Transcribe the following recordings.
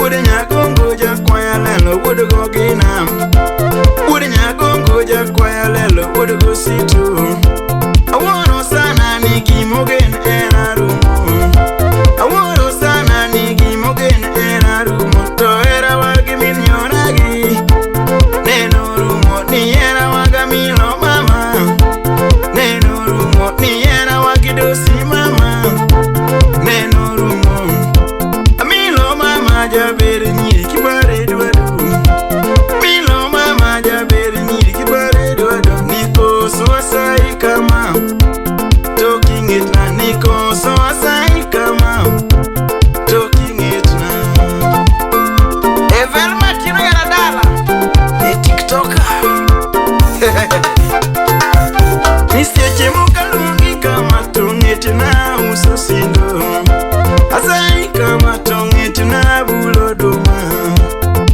Wuod Nyagongo jakwaya lelo wuod Gogina. Wuod Nyagongo jakwaya lelo wuod Gositu. Awuoro sana ni gimogen era rumo. Awuoro sana ni gimogen era rumo. To era wagi min nyoragi. Neno rumo ni era waga milo mama. Neno rumo ni era wagidosi mama. Neno rumo. Amilo mama jaber nyiri kibare dwado. Milo mama jaber nyiri kibare dwado. Nikoso asai kama. Talking it na nikoso asai kama. Talking it na. Evel Matino Yaradala e TikToker. Ni seche mokaluongi kama to ng'etna uso sindo. Asai kama to ng'etna bulo oduma.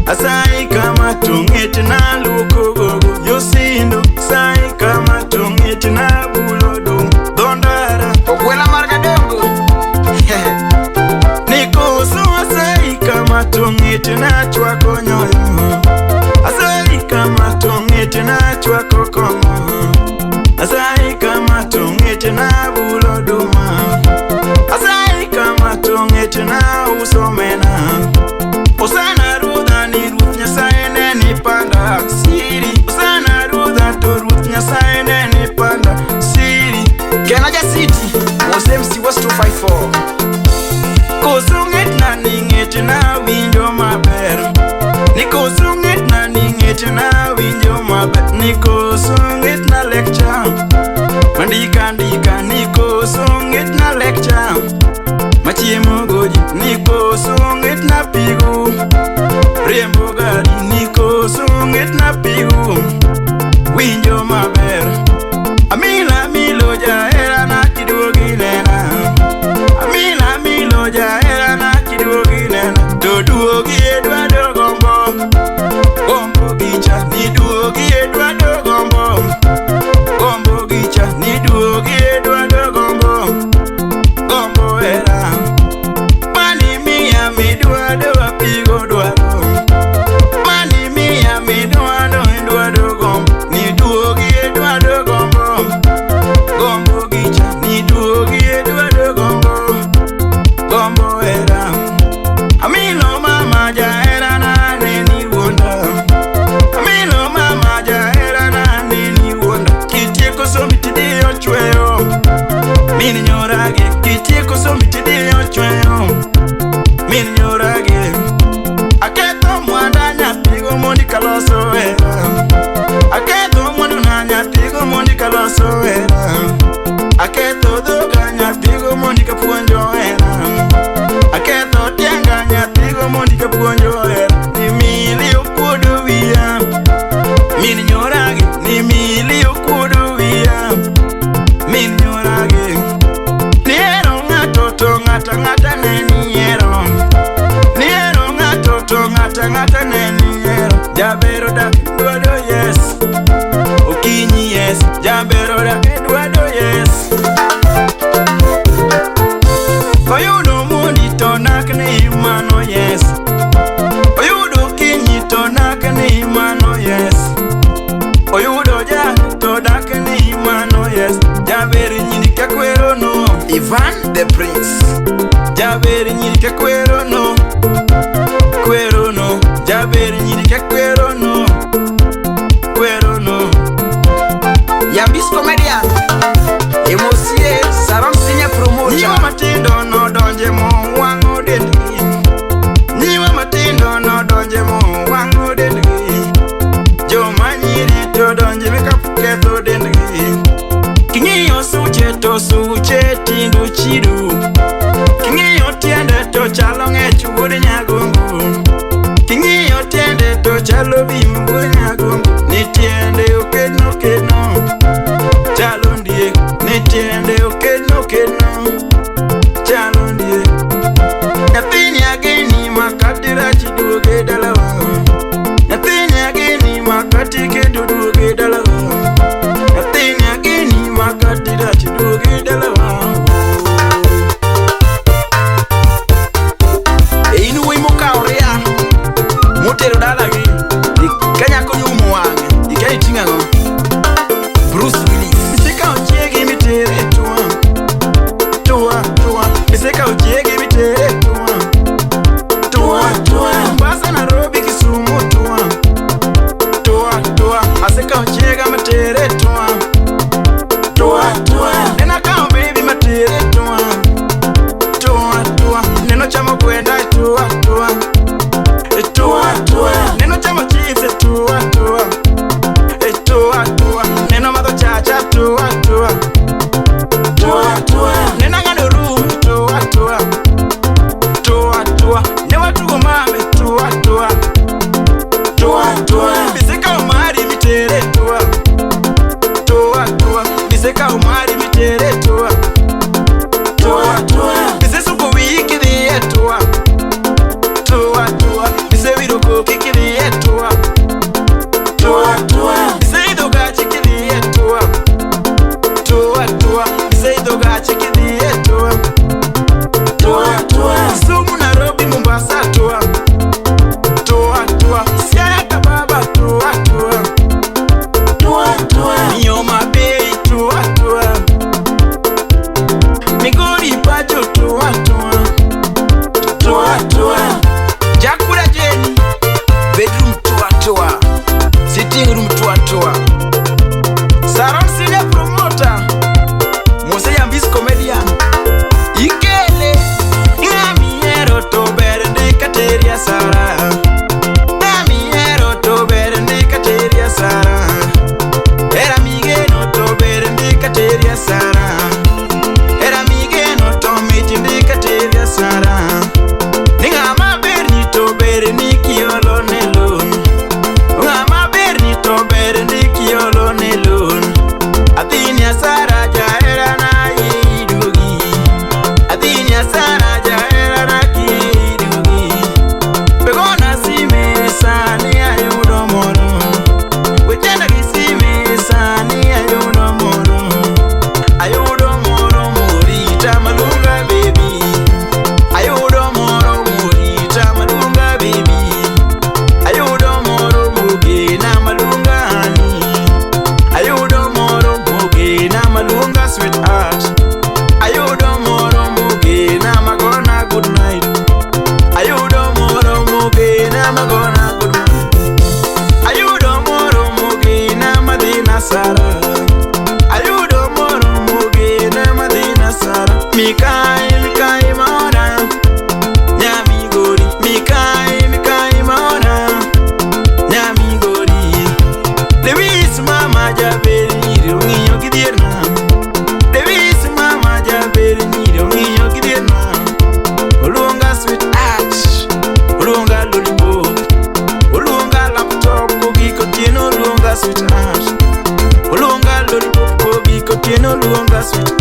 Asai kama to ng'etna luoko gogo yo sindo. Asai kama to ng'etna bulo oduma. Dho ndara Ogwela mar Gadongo. Nikoso asai kama to ng'etna chwako nyoyo. Asai kama to ng'etna chwako kong'o. Asai kama to ng'etna bulo oduma. Asai kama to ng'etna uso omena. Osana ruodha ni Ruoth Nyasaye ne ni panda siri. Osana ruodha to Ruoth Nyasaye ne ni panda siri. Kena ja City, Mose MC West 254. Koso ng'etna ni ng'etna winjo maber. Ni koso ng'etna ni ng'etna winjo maber. Ni koso ng'etna lecture. Mandika ndika ni koso ng'etna lecture. Machiemo goji ni koso ng'etna pigo. Riembo gari ni koso ng'etna pigo. Winjo maber. Amila milo jaherana kiduogi nena. Amila milo jaherana kiduogi nena. To duogi e dwado gombo. Gombo gicha ni duogi e dwado gombo. Gombo gicha ni duogi e dwado gombo. Gombo era. Mani miya midwado apigo dwaro. Mani miya midwado idwado gombo. Ni duogi e dwado gombo. Gombo gicha ni duogi e dwado gombo. Gombo era. Amilo mama jaherana ne ni wuonda. Amilo mama jaherana ne ni wuonda. Kitieko sombi tidhi ochweyo. Min nyoragi kitieko sombi tidhi ochweyo. Min nyoragi. Aketho mwanda nyathigo mondi kaloso hera. Aketho mwanduna nyathigo mondi kaloso hera. Aketho dhoga nyathigo mondi kapuonjo hera. Aketho tienga nyathigo mondi kapuonjo hera. Ni mili okuodo wiya. Min nyoragi ni mili okuodo wiya. Min nyoragi. Nihero ng'ato to ng'ata ng'ata ne nihero. Nihero ng'ato to ng'ata ng'ata ne nihero. Jaber odak dwado yes. Okinyi yes. Jaber odak dwado yes. Oyudo mondi to nak ni mano yes. Oyudo kinyi to nak ni mano yes. Oyudo ja to dak ni mano yes. Jaber nyiri kakwero no. Ivan the Prince. Jaber nyiri kakwero no. Kwero no. Jaber nyiri kakwero no. Kwero no. Yambis Comedian. Emosie Saram Senior Promoter. Nyiwa matindo nodonje mo wang'o dendgi. Nyiwa matindo nodonje mo wang'o dendgi. Joma nyiri to donje makeup ketho dendgi. King'iyo suche to suche tindo chido. King'iyo tiende to chalo ng'ech wuod Nyagongo. King'iyo tiende to chalo bim wuod Nyagongo. Ni tiende okedno kedno. Chalo ndiek. Ni tiende okedno kedno. Chalo ndiek. Nyathini ageni makati rach duoge dalawa. Nyathini ageni makati kendo duoge dalawa. Nyathini ageni makati rach duoge dalawa. E in wuoyi mokawo ria. Itero dalagi. Ka nyako ni umo wang'e, ikia ni ting'o ang'o. Bruce Willis. Isekawo chiegi mitere tua. Tua, tua. Isekawo chiegi mitere tua. Tua, tua. Mombasa, Nairobi, Kisumu, tua. Tua, tua. Asekawo chiega matere tua. Tua, tua. Nena kawo baby matere tua. Tua, tua. Neno chamo gwenda tua, tua. Tua, tua. Neno chamo chips tua, tua. Tua, tua. Neno madho chacha tua, tua. Tua, tua. Neno ng'ado room tua, tua. Tua, tua. Ne watugo mame tua, tua. Tua, tua. Bisekawo mari mitere tua. Tua, tua. Bisekawo mari mitere tua. Tua, tua. Bisesuko wiyi kidhiye tua. Tua, tua. Bisewiro koki kidhiye tua. Tua, tua. Biseidho gachi kidhiye tua. Tua, tua. Biseidho gachi kidhiye tua. Tua, tua. Kisumu, Nairobi, Mombasa, tua. Tua, tua. Siaya kababa, tua, tua. Tua, tua. Homa Bay, tua, tua. Migori pacho, tua, tua. Tua, tua. Jakura Jane. Bedroom tour tour. Sitting room tour tour. Saron Senior Promoter. Mose Yambis comedian. Ikele. Ng'ami hero to ber ndi kateri asara. Ng'ami hero to ber ndi kateri asara. Hera migeno to ber ndi kateri asara. Hera migeno to mit ndi kateri asara. Ni ng'ama ber ni to ber ni kiolo ne loan. Ng'ama ber ni to ber ndi kiolo ne loan. Adhi ni asara jahera na idugi. Adhi ni asara jahera na kidugi. Pegona sime sani ayudo moro. Wechena gi sime sani ayudo moro. Ayudo moro morita malunga baby. Ayudo moro morita malunga baby. Ayudo moro mogena malunga honey. Ayudo moro mogena malunga sweetheart. Ayudo moro mogena magona good night. Ayudo moro mogena magona good night. Ayudo moro mogena madhina sara. Ayudo moro mogena madhina sara. Mikai mikai maona. Nyamigori mikai mikai maona. Nyamigori. Lewis mama jaber nyiri ong'iyo gi dhier nam. Lewis mama jaber nyiri ong'iyo gi dhier nam. Oluonga sweetheart, oluonga lollipop, oluonga laptop kogik otieno oluonga sweetheart. Oluonga lollipop kogik otieno oluonga sweetheart.